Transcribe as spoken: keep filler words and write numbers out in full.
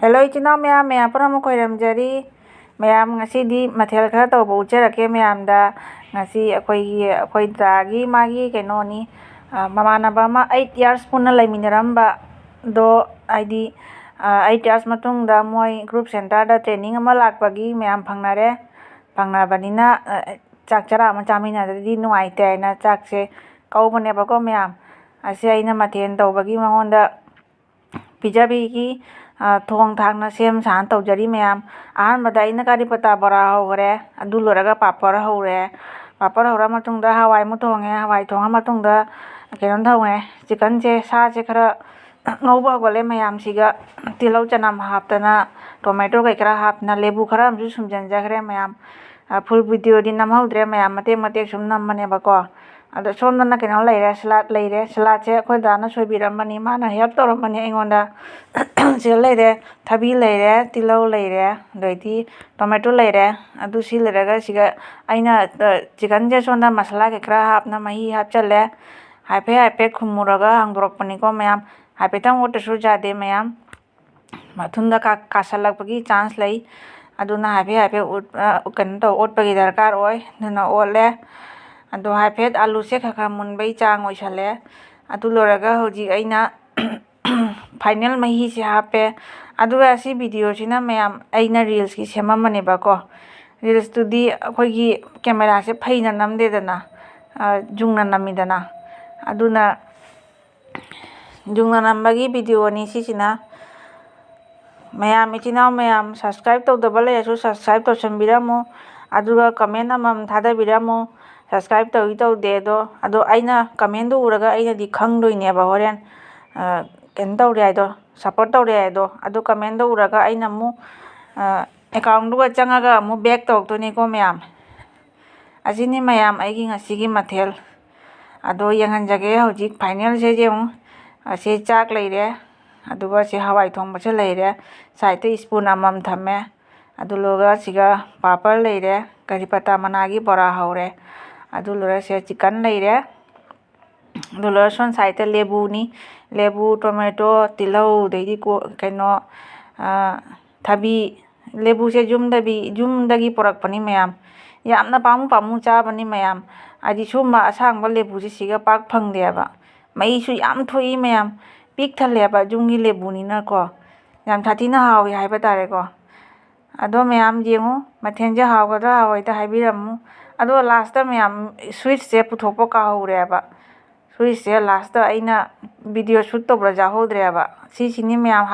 Hello ꯏꯆꯤꯟ ꯏꯅꯥꯎ ꯃꯌꯥꯝ, ꯃꯌꯥꯝ ꯄꯨꯝꯅꯃꯛ ꯈꯣꯏꯔꯝꯖꯔꯤ꯫ ꯃꯌꯥꯝ, ꯉꯁꯤꯗꯤ ꯃꯊꯦꯜ ꯈꯔ ꯇꯧꯕ ꯎꯠꯆꯔꯛꯀꯦ ꯃꯌꯥꯝꯗ꯫ ꯉꯁꯤ ꯑꯩꯈꯣꯏꯒꯤ, ꯑꯩꯈꯣꯏ ꯗꯗꯥꯒꯤ ꯃꯥꯒꯤ ꯀꯩꯅꯣꯅꯤ, ꯑ, ꯃꯃꯥꯟꯅꯕ ꯑꯃ eight years ꯄꯨꯟꯅ ꯂꯩꯃꯤꯟꯅꯔꯝꯕꯗꯣ, ꯍꯥꯏꯗꯤ, ꯑ, eight years ꯃꯇꯨꯡꯗ ꯃꯣꯏ group centreꯗ training ꯑꯃ ꯂꯥꯛꯄꯒꯤ ꯃꯌꯥꯝ ꯐꯪꯅꯔꯦ꯫ ꯐꯪꯅꯕꯅꯤꯅ, ꯑ, ꯆꯥꯛ ꯆꯔꯥ ꯑꯃ ꯆꯥꯃꯤꯟꯅꯗ꯭ꯔꯗꯤ ꯅꯨꯡꯉꯥꯏꯇꯦ ꯍꯥꯏꯅ ꯆꯥꯛꯁꯦ ꯀꯧꯕꯅꯦꯕꯀꯣ ꯃꯌꯥꯝ꯫ ꯑꯁꯤ ꯑꯩꯅ ꯃꯊꯦꯜ ꯇꯧꯕꯒꯤ ꯃꯉꯣꯟꯗ ꯄꯤꯖꯕꯤꯒꯤ, ꯑ, ꯊꯣꯡ ꯊꯥꯛꯅ ꯁꯦꯝ ꯁꯥꯅ ꯇꯧꯖꯔꯤ ꯃꯌꯥꯝ꯫ ꯑꯍꯥꯟꯕꯗ ꯑꯩꯅ ꯀꯔꯤ ꯄꯇꯥ ꯕꯣꯔꯥ ꯍꯧꯈ꯭ꯔꯦ, ꯑꯗꯨ ꯂꯣꯏꯔꯒ ꯄꯥꯄꯔ ꯍꯧꯔꯦ꯫ ꯄꯥꯄꯔ ꯍꯧꯔ ꯃꯇꯨꯡꯗ ꯍꯋꯥꯏ ꯑꯃꯨꯛ ꯊꯣꯡꯉꯦ, ꯍꯋꯥꯏ ꯊꯣꯡꯉ ꯃꯇꯨꯡꯗ ꯀꯩꯅꯣ ꯇꯧꯔꯦ, chickenꯁꯦ, ꯁꯥꯁꯦ ꯈꯔ ꯉꯧꯕ ꯍꯧꯒꯠꯂꯦ ꯃꯌꯥꯝꯁꯤꯒ꯫ ꯇꯤꯜꯍꯧ ꯆꯅꯝ ꯍꯥꯞꯇꯅ, tomato ꯀꯩ ꯈꯔ ꯍꯥꯞꯇꯅ, ꯂꯦꯕꯨ ꯈꯔ ꯑꯃꯁꯨ ꯁꯨꯝꯖꯟꯖꯈ꯭ꯔꯦ ꯃꯌꯥꯝ꯫ ꯑ, full videoꯗꯤ ꯅꯝꯍꯧꯗ꯭ꯔꯦ ꯃꯌꯥꯝ, ꯃꯇꯦꯛ ꯃꯇꯦꯛ ꯁꯨꯝ ꯅꯝꯕꯅꯦꯕꯀꯣ꯫ ꯑꯗꯣ ꯁꯣꯝꯗꯅ ꯀꯩꯅꯣ ꯂꯩꯔꯦ, salad ꯂꯩꯔꯦ꯫ Saladꯁꯦ ꯑꯩꯈꯣꯏ ꯗꯥꯅ ꯁꯣꯏꯕꯤꯔꯝꯕꯅꯤ, ꯃꯥꯅ help ꯇꯧꯔꯝꯕꯅꯤ ꯑꯩꯉꯣꯟꯗ꯫ ꯁꯤꯗ ꯂꯩꯔꯦ, ꯊꯕꯤ ꯂꯩꯔꯦ, ꯇꯤꯜꯍꯧ ꯂꯩꯔꯦ, ꯑꯗꯩꯗꯤ tomato ꯂꯩꯔꯦ꯫ ꯑꯗꯨ ꯁꯤ ꯂꯩꯔꯒ ꯁꯤꯒ ꯑꯩꯅ, ꯑ, chickenꯁꯦ ꯁꯣꯝꯗ ꯃꯁꯥꯂꯥ ꯀꯩ ꯈꯔ ꯍꯥꯞꯅ ꯃꯍꯤ ꯍꯥꯞꯆꯜꯂꯦ꯫ ꯍꯥꯏꯐꯦꯠ ꯍꯥꯏꯐꯦꯠ ꯈꯨꯝꯃꯨꯔꯒ ꯍꯥꯡꯗꯣꯔꯛꯄꯅꯤꯀꯣ ꯃꯌꯥꯝ꯫ ꯍꯥꯏꯐꯦꯠꯇꯪ ꯑꯣꯠꯇ꯭ꯔꯁꯨ ꯌꯥꯗꯦ ꯃꯌꯥꯝ꯫ ꯃꯊꯨꯝꯗ ꯀꯥ-, ꯀꯥꯁꯜꯂꯛꯄꯒꯤ chance ꯂꯩ꯫ ꯑꯗꯨꯅ ꯍꯥꯏꯐꯦꯠ ꯍꯥꯏꯐꯦꯠ ꯎꯠ-, ꯑ, ꯀꯩꯅꯣ ꯇꯧ, ꯑꯣꯠꯄꯒꯤ ꯗꯔꯀꯥꯔ ꯑꯣꯏ꯫ ꯑꯗꯨꯅ ꯑꯣꯠꯂꯦ꯫ ꯑꯗꯣ ꯍꯥꯏꯐꯦꯠ ꯑꯂꯨꯁꯦ ꯈꯔ ꯈꯔ ꯃꯨꯟꯕꯩ ꯆꯥꯡ ꯑꯣꯏꯁꯜꯂꯦ꯫ ꯑꯗꯨ ꯂꯣꯏꯔꯒ ꯍꯧꯖꯤꯛ ꯑꯩꯅ final ꯃꯍꯤꯁꯦ ꯍꯥꯞꯄꯦ꯫ ꯑꯗꯨꯒ ꯁꯤ videoꯁꯤꯅ ꯃꯌꯥꯝ ꯑꯩꯅ reelsꯀꯤ ꯁꯦꯝꯃꯝꯕꯅꯦꯕꯀꯣ꯫ Reelsꯇꯨꯗꯤ ꯑꯩꯈꯣꯏꯒꯤ cameraꯁꯦ ꯐꯩꯅ ꯅꯝꯗꯦꯗꯅ, ꯑ, ꯆꯨꯝꯅ ꯅꯝꯃꯤꯗꯅ꯫ ꯑꯗꯨꯅ ꯆꯨꯝꯅ ꯅꯝꯕꯒꯤ videoꯅꯤ ꯁꯤꯁꯤꯅ꯫ ꯃꯌꯥꯝ, ꯏꯆꯤꯟ ꯏꯅꯥꯎ ꯃꯌꯥꯝ, subscribe ꯇꯧꯗꯕ ꯂꯩꯔꯁꯨ subscribe ꯇꯧꯁꯟꯕꯤꯔꯝꯃꯨ꯫ ꯑꯗꯨꯒ comment ꯑꯃꯃꯝ ꯊꯥꯗꯕꯤꯔꯝꯃꯨ꯫ Subscribe ꯇꯧꯏ ꯇꯧꯗꯦ ꯑꯗꯣ, ꯑꯗꯣ ꯑꯩꯅ commentꯗꯣ ꯎꯔꯒ ꯑꯩꯅꯗꯤ ꯈꯪꯗꯣꯏꯅꯦꯕ ꯍꯣꯔꯦꯟ, ꯑ, ꯀꯩꯅꯣ ꯇꯧꯔꯦ ꯍꯥꯏꯗꯣ, support ꯇꯧꯔꯦ ꯍꯥꯏꯗꯣ꯫ ꯑꯗꯣ commentꯗꯣ ꯎꯔꯒ ꯑꯩꯅ ꯑꯃꯨꯛ, ꯑ, accountꯗꯨꯒ ꯆꯪꯉꯒ ꯑꯃꯨꯛ back ꯇꯧꯔꯛꯇꯣꯏꯅꯤꯀꯣ ꯃꯌꯥꯝ꯫ ꯑꯁꯤꯅꯤ ꯃꯌꯥꯝ ꯑꯩꯒꯤ ꯉꯁꯤꯒꯤ ꯃꯊꯦꯜ꯫ ꯑꯗꯣ ꯌꯦꯡꯍꯟꯖꯒꯦ ꯍꯧꯖꯤꯛ finalꯁꯦ ꯌꯦꯡꯉꯨ꯫ ꯑꯁꯤ ꯆꯥꯛ ꯂꯩꯔꯦ, ꯑꯗꯨꯒ ꯁꯤ ꯍꯋꯥꯏ ꯊꯣꯡꯕꯁꯨ ꯂꯩꯔꯦ, sideꯇ spoon ꯑꯃꯃꯝ ꯊꯝꯃꯦ꯫ ꯑꯗꯨ ꯂꯣꯏꯔꯒ ꯁꯤꯒ ꯄꯥꯄꯔ ꯂꯩꯔꯦ, ꯀꯔꯤ ꯄꯇꯥ ꯃꯅꯥꯒꯤ ꯕꯣꯔꯥ ꯍꯧꯔꯦ꯫ ꯑꯗꯨ ꯂꯣꯏꯔꯒ ꯁꯤꯗ chicken ꯂꯩꯔꯦ꯫ ꯑꯗꯨ ꯂꯣꯏꯔꯒ ꯁꯣꯝ sideꯇ ꯂꯦꯕꯨꯅꯤ, ꯂꯦꯕꯨ, tomato, ꯇꯤꯜꯍꯧ, ꯑꯗꯩꯗꯤ ꯀꯣ-, ꯀꯩꯅꯣ, ꯊꯕꯤ, ꯂꯦꯕꯨꯁꯦ ꯌꯨꯝꯗꯕꯤ ꯌꯨꯝꯗꯒꯤ ꯄꯨꯔꯛꯄꯅꯤ ꯃꯌꯥꯝ꯫ ꯌꯥꯝꯅ ꯄꯥꯝꯃꯨ ꯄꯥꯝꯃꯨ ꯆꯥꯕꯅꯤ ꯃꯌꯥꯝ꯫ ꯍꯥꯏꯗꯤ ꯁꯨꯝꯕ ꯑꯁꯥꯡꯕ ꯂꯦꯕꯨꯁꯦ ꯁꯤꯒ ꯄꯥꯛ ꯐꯪꯗꯦꯕ꯫ ꯃꯍꯤꯁꯨ ꯌꯥꯝ ꯊꯣꯛꯏ ꯃꯌꯥꯝ꯫ ꯄꯤꯛ ꯊꯜꯂꯦꯕ ꯌꯨꯝꯒꯤ ꯂꯦꯕꯨꯅꯤꯅꯀꯣ꯫ ꯌꯥꯝ ꯁꯥꯊꯤꯅ ꯍꯥꯎꯏ ꯍꯥꯏꯕ ꯇꯥꯔꯦꯀꯣ꯫ ꯑꯗꯣ ꯃꯌꯥꯝ ꯌꯦꯡꯉꯨ, ꯃꯊꯦꯜꯁꯦ ꯍꯥꯎꯒꯗ꯭ꯔꯥ ꯍꯥꯎꯔꯣꯏꯗ꯭ꯔꯥ ꯍꯥꯏꯕꯤꯔꯝꯃꯨ꯫ ꯑꯗꯣ ꯂꯥꯁꯇ ꯃꯌꯥꯝ ꯁ꯭ꯋꯤꯠꯁꯦ ꯄꯨꯊꯣꯛꯄ ꯀꯥꯎꯍꯧꯔꯦꯕ꯫ ꯁ꯭ꯋꯤꯠꯁꯦ ꯂꯥꯁꯇ ꯑꯩꯅ ꯚꯤꯗꯤꯑꯣ ꯁꯨꯠ ꯇꯧꯕꯗ ꯌꯥꯎꯍꯧꯗ꯭ꯔꯦꯕ꯫ ꯁꯤꯁꯤꯅꯤ ꯃꯌꯥꯝ